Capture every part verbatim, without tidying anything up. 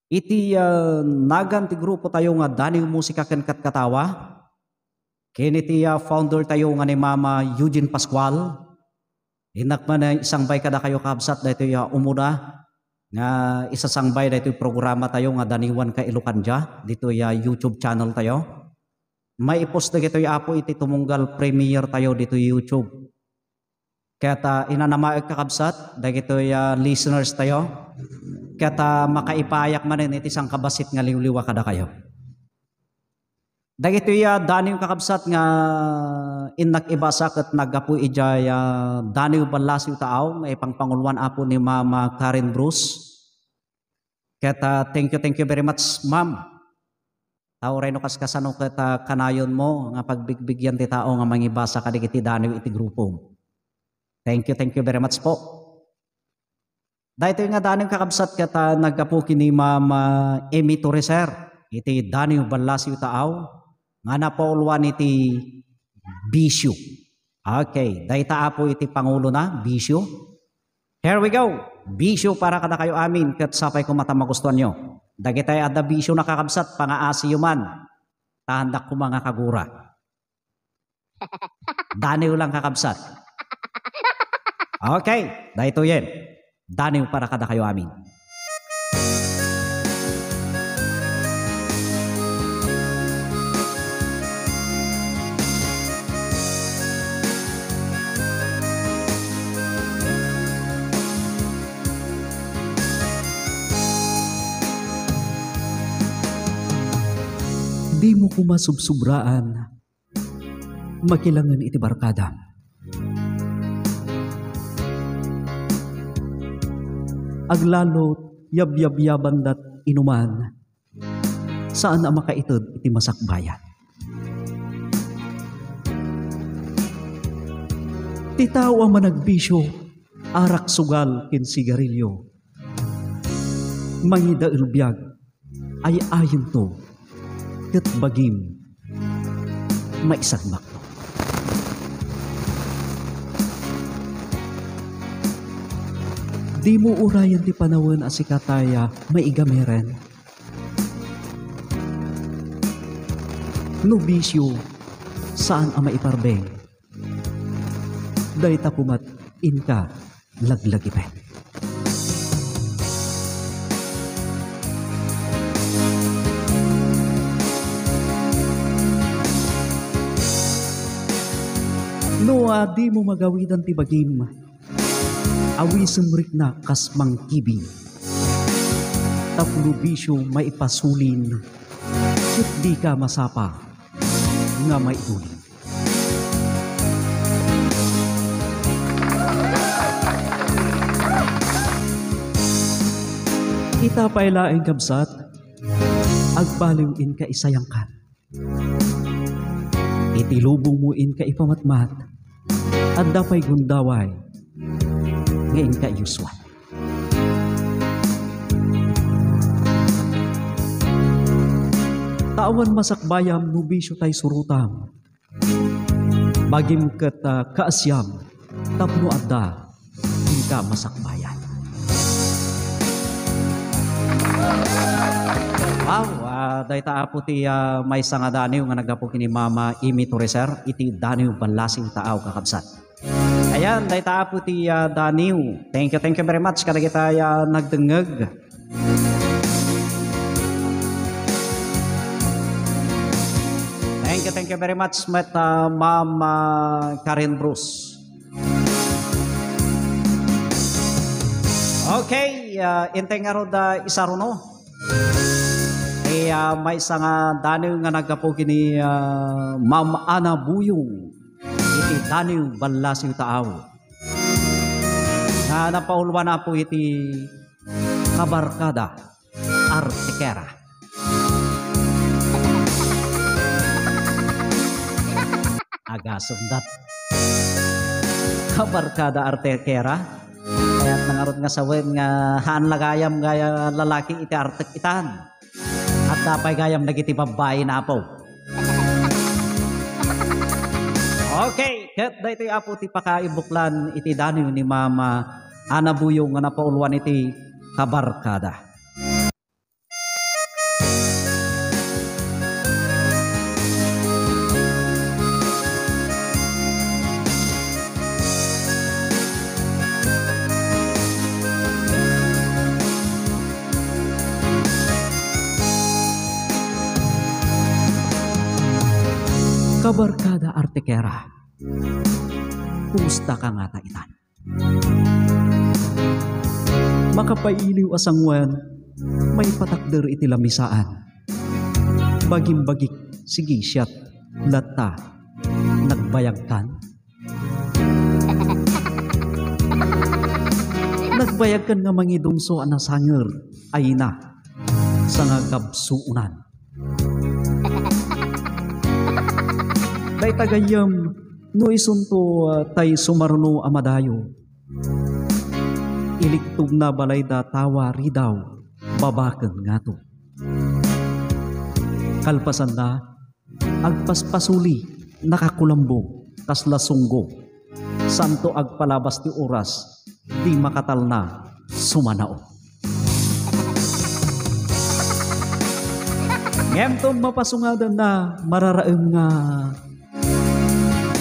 Iti, ah, nagan ti grupo tayo nga Daniw Musika ken Katkatawa, ken iti, ah, founder tayo nga ni Mama Eugene Pascual, innak man, eh, isangbay kadakayo, kabsat, daytoy, ah, umuna nga isasangbay daytoy programa tayo nga Daniwan ka Ilocandia, ditoy, ah, YouTube channel tayo. Maipost dagitoy, Apo, iti tumunggal premiere tayo ditoy YouTube. Ket, ah, inanamaek, kakabsat, dagitoy, ah, listeners tayo. Ket, ah, makaipayak manen iti sangkabassit nga liwliwa kadakayo. Dagitoy, ah, daniw, kakabsat, nga innak ibasa ket naggapu idiay, ah, daniw ballasiw taaw nga ipangpanguloan, Apo, ni Mama Karen Bruce. Ket, ah, thank you, thank you very much, ma'am. Ta uray no kaskasano ket, ah, kanayonmo nga pagbigbigian ti tao nga mangibasa kadagiti daniw iti grupom. Thank you, thank you very much po. Daytoy nga daniw, kakabsat, ket, ah, naggapu ken ni Ma'am, ah, Amy Torreser, iti daniw ballasiw taaw nga napauluan iti bisyo. Okay, dayta, Apo, iti pangulona, bisyo. Here we go. Bisyo para kadakayo amin, ket sapay koma ta magustuanyo. Dagitay adda bisyo, kakabsat, pangaasiyo man. Ta haandak koma nga kagura. Daniw lang, kakabsat. Okay, daytoyen. Daniw para kadakayo amin. Dimo koma subsubraan makilangen iti barkadam. Aglalo ti yabyabyabanda inuman, saan a makaited iti masakbayan. Ti tao a managbisyo, arak, sugal, ken sigarilyo, mangidael biag, ay-ayento, ket bagim, maisagmakto. Dimo urayen ti panawen a sika tay maigameren. No bisyo, saan a maiparbeng. Dayta komat inka laglagipen. No, ah, dimo magawidan ti bagim, awisem rikna kas mangkibi. Tapno bisyo maipasulin, ket dika masapa nga maidulin. Ita pay laeng, kabsat, agbaliw inka isayangkan. Iti lubongmo inka ipamatmat, adda pay gundaway nga inka iyuswan. Ta awan masakbayam no bisyo tay surotam. Bagim ket, ah, kaasiam tapno adda inka masakbayan. Wow, ah, dayta, Apo, ti, ah, maysa nga daniw nga naggapu ken ni Mama Amy Torreser iti daniw ballasiw taaw, kakabsat. Ayan, dayta, Apo, ti, ah, daniw. Thank you, thank you very much kadagita, ah, nagdengngeg. Thank you, thank you very much met, ah, Ma'am, ah, Karen Bruce. Okay, ah, intay ngarud, ah, isaruno. Eh, ah, maysa nga daniw nga naggapu ken ni, ah, Ma'am Ana Buyong. Iti daniw ballasiw taaw. Nga napauluan, Apo, iti kabarkada Artekera. Agasem dat. Kabarkada Artekera. Kayat nangarod nga sawen nga haan la gayam nga lalaki iti artek itan. Adda pay gayam dagiti babbai, Apo. Okay, ket daytoy, Apo, ti pakaibuklan iti daniw ni Mama Ana Buyong nga napauluan iti kabarkada. Kabarkada Artekera, kumusta ka ngata itan? Makapailiw a sangoen, maipatakder iti lamisaan. Bagimbagik, sige, siat, latta, nagbayagkan? Nagbayagkan nga mangidungso a nasanger, ayna, sangagabsuonan. Dayta gayyem, no isunto, ah, tay sumarno a madayo, iliktogna balayda tawa ridaw, babaken ngato. Kalpasanna, agpaspasuli, nakakulambo, kasla sunggo. Santo agpalabas ti oras, di makatalna, sumanao. Ngem ton mapasungadanna, mararaem nga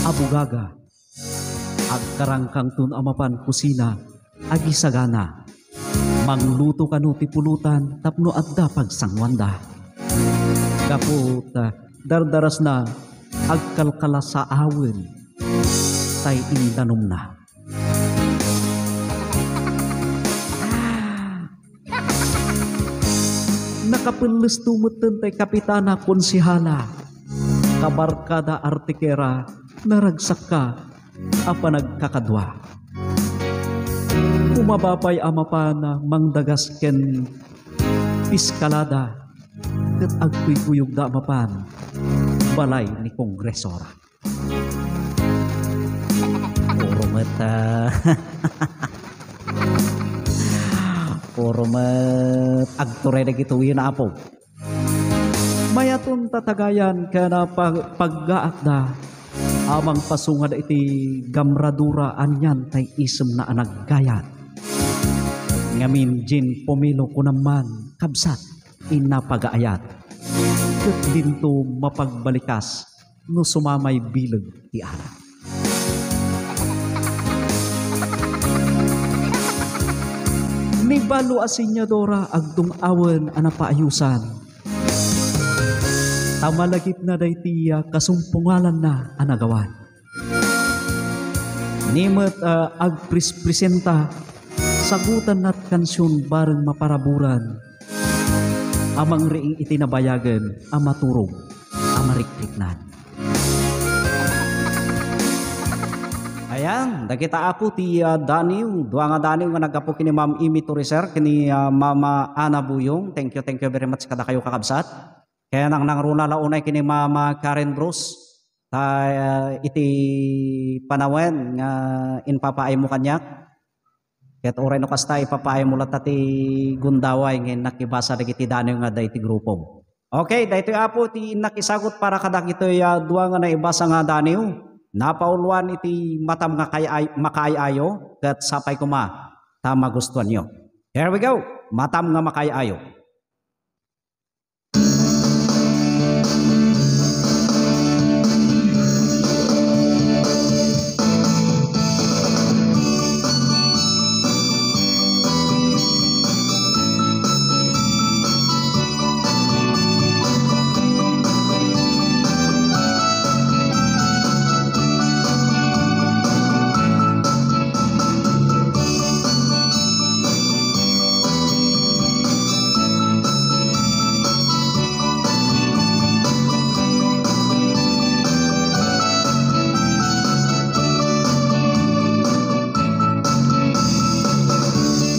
abugaga. Agkarangkangton a mapan kusina, agisagana. Mangluto kano ti pulutan tapno adda pagsangoanda. Gapu ta dardarasna, agkalkalasaawen tay indanumna. Nakapellesto metten tay kapitana, konsehala, kabarkada Artekera, naragsakka a panagkakadua. Umaba pay a mapan mangdagas ken piskalada, ket agkuykuyogda a mapan balay ni Kongresora. Puro met, ah, puro met agturay dagitoyen, Apo. Mayaton tatagayan ken, ah, pag-, paggaatda a mangpasungad iti gamradura anian tay isemna a naggayat. Ngamin, Jin Pomelo, kunam man, kabsat, inna pagaayat. Ket dinto mapagbalikas no sumamay bileg ti arak. Ni balo a senyadora agdung-awen a napaayusan. Ta malagipna daytoy a kasumpungalanna a nagawan. Ni met, ah, agpres-presenta, sagutanna ti kansion bareng maparaburan a mangriing iti nabayagen a maturog a marikriknan. Ayan, dagita, Apo, ti, ah, daniw, dua nga daniw nga naggapu ken ni Ma'am Amy Toriser, ken ni, ah, Mama Ana Buyong. Thank you, thank you very much kadakayo, kakabsat. Ken nangnangruna la unay ken ni Mama Karen Bruce. Ta, ah, iti panawen nga impapaaymo kaniak, ket uray no kasta, ipapaaymo latta ti gundaway nga innak ibasa dagiti daniw nga adda iti grupom. Okay, daytoy, Apo, ti innak isagut para kadagitoy, ah, dua nga naibasa nga daniw. Napauluan iti matam nga kay-, makaay-ayo, ket sapay koma ta magustuanyo. Here we go. Matam nga makaay-ayo.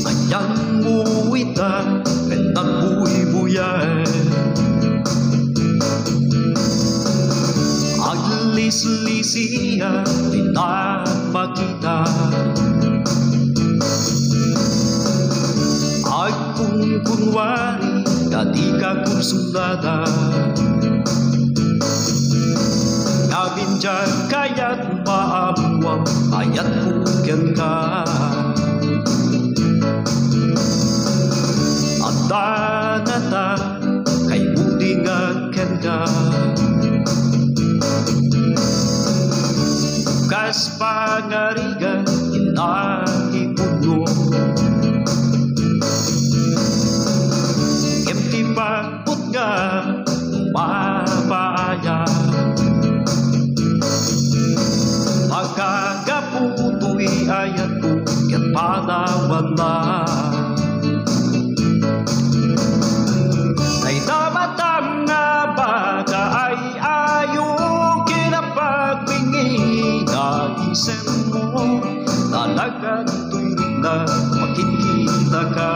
Ayanmo ita ken nagbuybuyan. Aglislisian ti makita. Agkunkunwari ta dika kursunada. Ngamin diak kayat maammuam, ayatko kenka. Adda ngata kaibudingak kenka. Kas pangarigan, innak ipudno. Ngem ti pagpudnga, mapaayam. Kagapu toy ayatko ket panawanna. Dayta matam nga baka ay ayo kinapagpingi nga isemmo. Talagan toy rikna makitkitaka.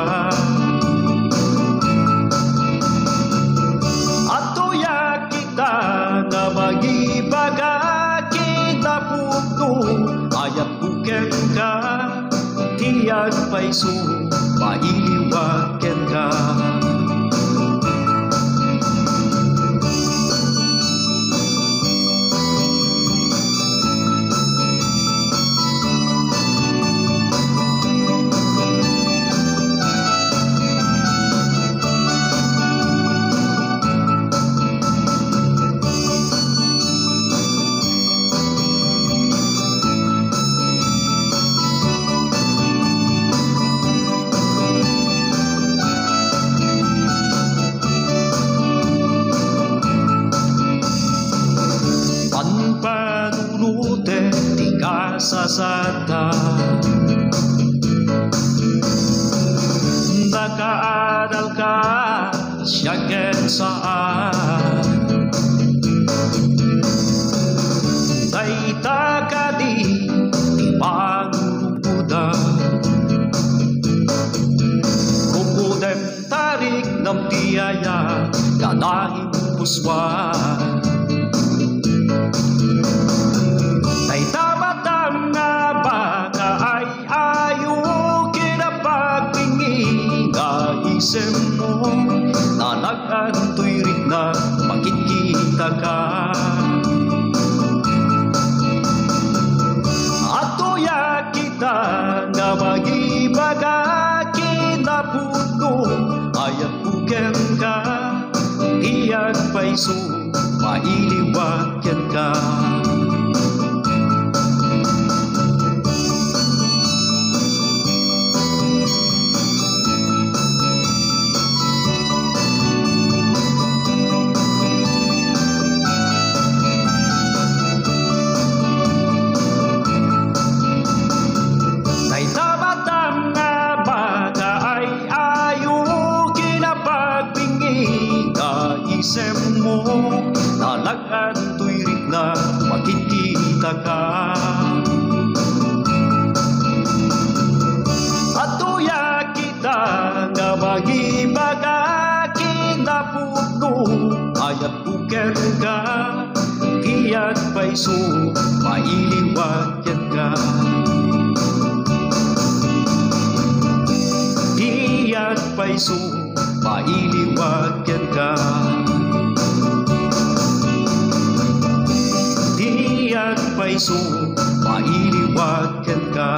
Adtoyak ita nga mangibaga ken napudno, ayatko kenka, ti agpayso, mailiwak kenka. Panpanunoten ti kasasaadda. Nakaadalka, siak ket saan. Dayta kadi ti pangurukodam. Rukudem ta riknam ti ayat nga naipusuan. Dayta matam nga baka ay ayo kinapagpingi nga isemmo. Talagan toy rikna makitkitaka. Adtoyak ita nga mangibaga ken napudno, ayatko kenka, ti agpayso, mailiwak kenka. Dayta matam nga baka ay ayo kinapagpingi nga isemmo. Talagan toy rikna makitkitaka. Adtoyak ita nga mangibaga ken napudno, ayatko kenka, ti agpayso, mailiwak kenka. Ti agpayso, mailiwak kenka. Ti agpayso, mailiwak kenka.